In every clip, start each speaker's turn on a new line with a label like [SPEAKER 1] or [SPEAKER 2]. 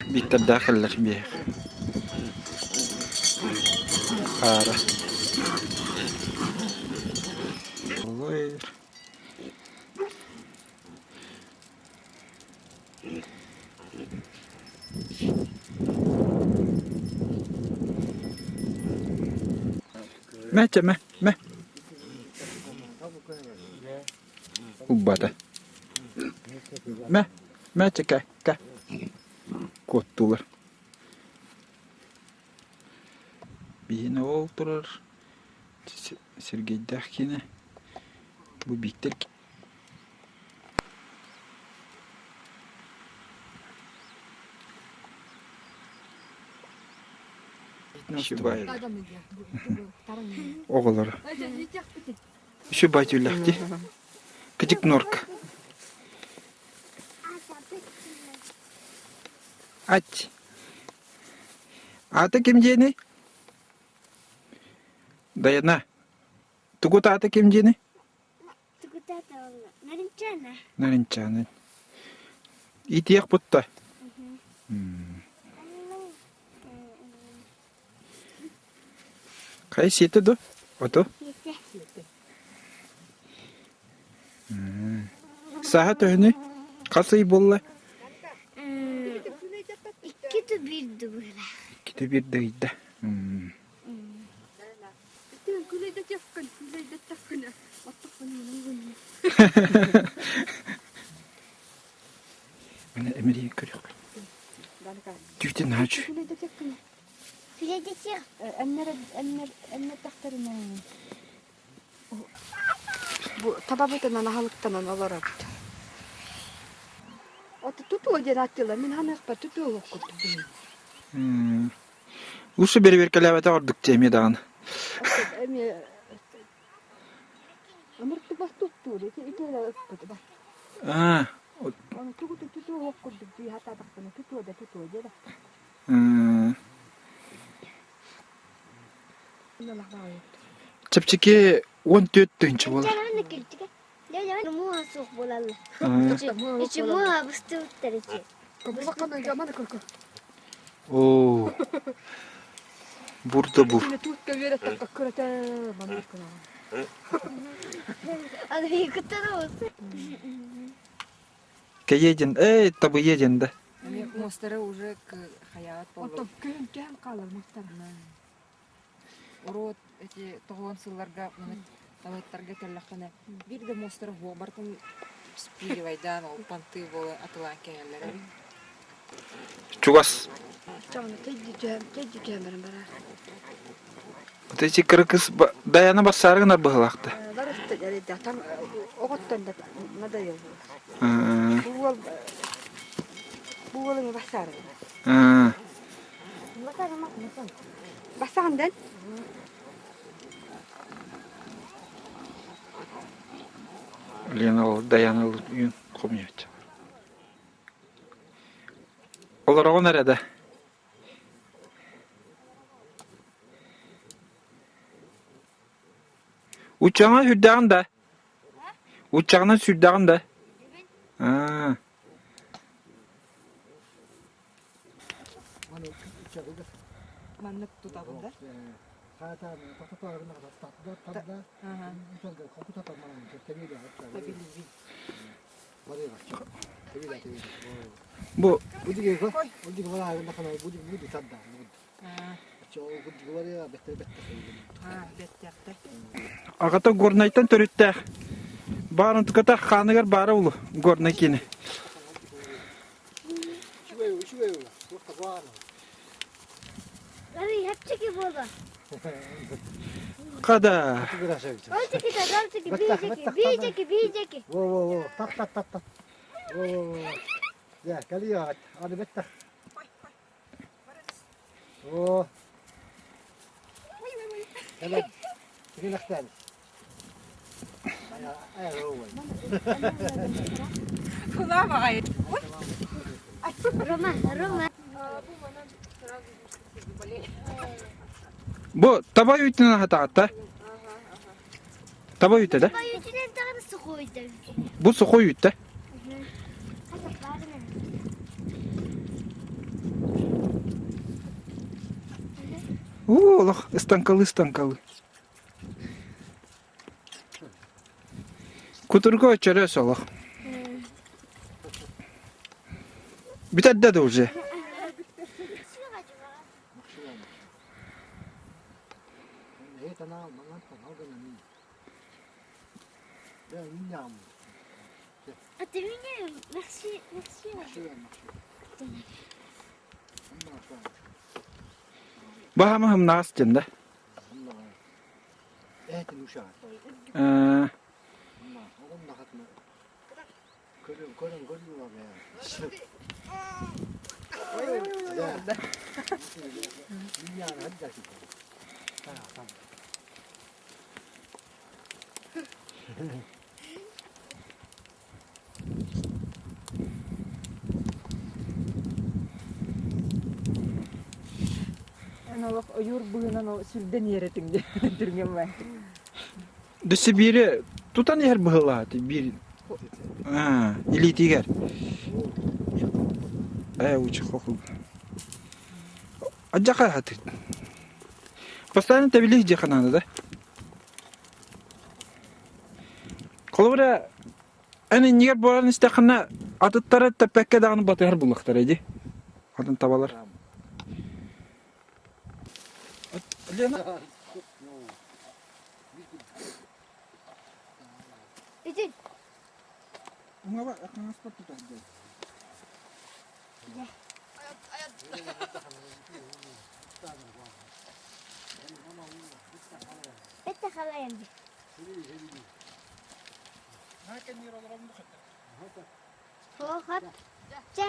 [SPEAKER 1] Бииктэрдээх кэллэр биһиэхэ. Хаара. Мэ, чэ, мэ, мэ. Уббата. Мэ, мэ, чэ, кэ, кэ. Куоттулар. Биһиэнэ ол турар Сергейдээх киинэ. Бу Бииктэр Оҕолоро. Үчүгэй түүллэхти. Кыдьык норка. Ать. Аата ким диэний? Даяна. Тугут аата ким диэний?
[SPEAKER 2] Нарынчана.
[SPEAKER 1] Нарынчана. Итиэх бутта. Хайа сиэтэ ду? Ото? Сааһа төһөнүй? Хас ый буолла?
[SPEAKER 2] Иккитэ биирдэ быһыылаах.
[SPEAKER 1] Иккитэ биирдэ ыйда. Міне эмирийин көрүөхпүн. Түүтүн наачу.
[SPEAKER 3] Бу табабытынан аһылыктанан олоробут. Ото тутуо диэн аттыылар мин ханыахпар тутуо курдук билин.
[SPEAKER 1] Лучше бэрэбиэркэлээбэтэх ордук дии эмиэ даҕаны.
[SPEAKER 3] Эмиэ ымыртыбас туттуур ити итиэрэ ыппыт бар.
[SPEAKER 1] Аа.
[SPEAKER 3] Ону тугу тутуо курдук дии хатаатахпына тутуо да тутуо диэ
[SPEAKER 1] Чэпчэки 14 тыһыынча буолар. Оо, бур да бур. Кэйиэ эй, табыйа диэн да.
[SPEAKER 4] Муостара уже хайаат
[SPEAKER 3] Оттон күһүн түһэн хаалар мастара.
[SPEAKER 4] Урут эти тоҕуон сылларга талыттарга кэллэххинэ биир да муостара суох барытын спиливайдаан ол понты буола атылаан кэһэллэр эбит.
[SPEAKER 1] Чугас.
[SPEAKER 3] Чоҕуна тэйди түһэн тэйди түһэн баран барар.
[SPEAKER 1] Вот эти кыра кыз Даяна барсаары гынар быһылаахта.
[SPEAKER 3] Барыста там оҕоттон да надоел Бу уол бу уол эмиэ барсаары гынар. Барсаҕын дэн?
[SPEAKER 1] Лена ол Даяна үйүн хомуйааччы. Олороҕун эрэ да. Уччаҕынан сүрдээҕин да? Уччаҕынан сүрдээҕин да? Аа.
[SPEAKER 4] Маннык тутабын да?
[SPEAKER 1] Бу Аҕата Горнайтан төрүттээх. Баар онтуката хааныгар баара улу Горнай киинэ. Хада.
[SPEAKER 2] Рома, Рома.
[SPEAKER 1] Бу таба үүтүнэн аһатаҕыт Таба үүтэ да?
[SPEAKER 2] Таба үүтүнэн даҕаны сухой да
[SPEAKER 1] Бу сухой үүт да? Уу, олох ыстаҥкалыы-ыстаҥкалыы. Кутурга чөрөс олох. Бүтэрдэ да уже.
[SPEAKER 2] А ты меня merci, merci.
[SPEAKER 1] Баһама хымнаас диэн да. Э,
[SPEAKER 4] Эн олох ойуур быһынан ол сүрдэн иэрэтиҥ диэн түргэн бай.
[SPEAKER 1] Дөссө биири тутан иһэр быһыылаах биир илиитигэр. Ээ учехоху. Адьаха хатыр. Постоянно тэбилих дьиэхэ да. Холобура, эн иннигэр буолан истэххинэ, атыттары тэппэккэ даҕаны батыһар буллахтара дии. Атын табалар. Лена.
[SPEAKER 2] Иди.
[SPEAKER 1] Уҥаба хаҥаспар тутар дии.
[SPEAKER 2] Это халаем. Хоп. Чэ.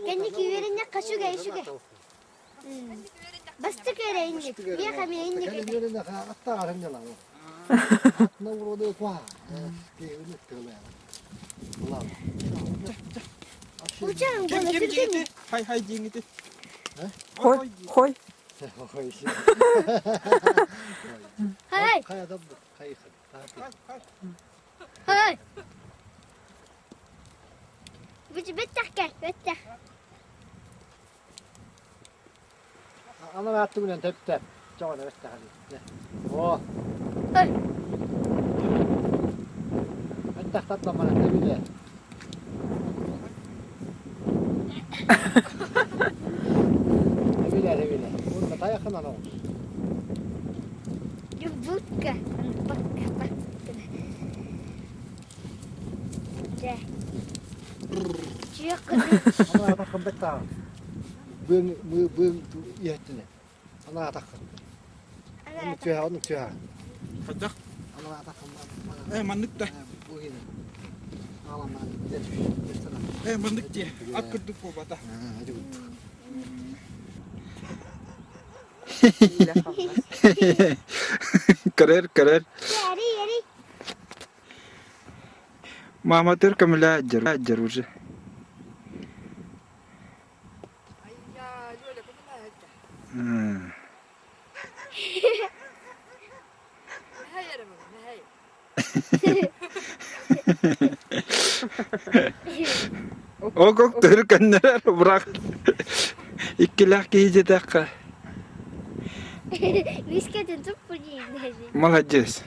[SPEAKER 2] Кэнники үөрэннэххэ үчүгэй үчүгэй. Бастык эрэ инник, миэхэ эмиэ инник этэ. Учаҥ буола сүргүнү.
[SPEAKER 1] Хай хай диэҥити.
[SPEAKER 4] Хой, хой.
[SPEAKER 2] Хай. Хай. Бэттэх бэттэх.
[SPEAKER 5] Анараа аттыгынан тэптэ. Чоҕуна бэттэхэ. Оо. Бэттэх таттамана тэбилэ. Тэбилэ, тэбилэ. Уонна тайахынан оҕус.
[SPEAKER 2] Будка. Бакка, бакка. Дьэ.
[SPEAKER 5] Анаа атаххын бэттааҕын. Быаҥ быаҥ иһэттинэ. Анаа атаххын. Оннук түһэ, оннук түһэ.
[SPEAKER 1] Хайдах?
[SPEAKER 5] Анаа атаххын.
[SPEAKER 1] Э, маннык да.
[SPEAKER 5] Бу иһинэ. Аламан.
[SPEAKER 1] Э, маннык дии. Ат курдук буолбата. Көрөр, көрөр.
[SPEAKER 2] Яри, яри.
[SPEAKER 1] Мааматыгар көмөлөһө уже. Окок төрүкөннөрөр бырах. Иккилээх киһи диэтэххэ.
[SPEAKER 2] Мискэтин туппу диэн.
[SPEAKER 1] Маладьыас.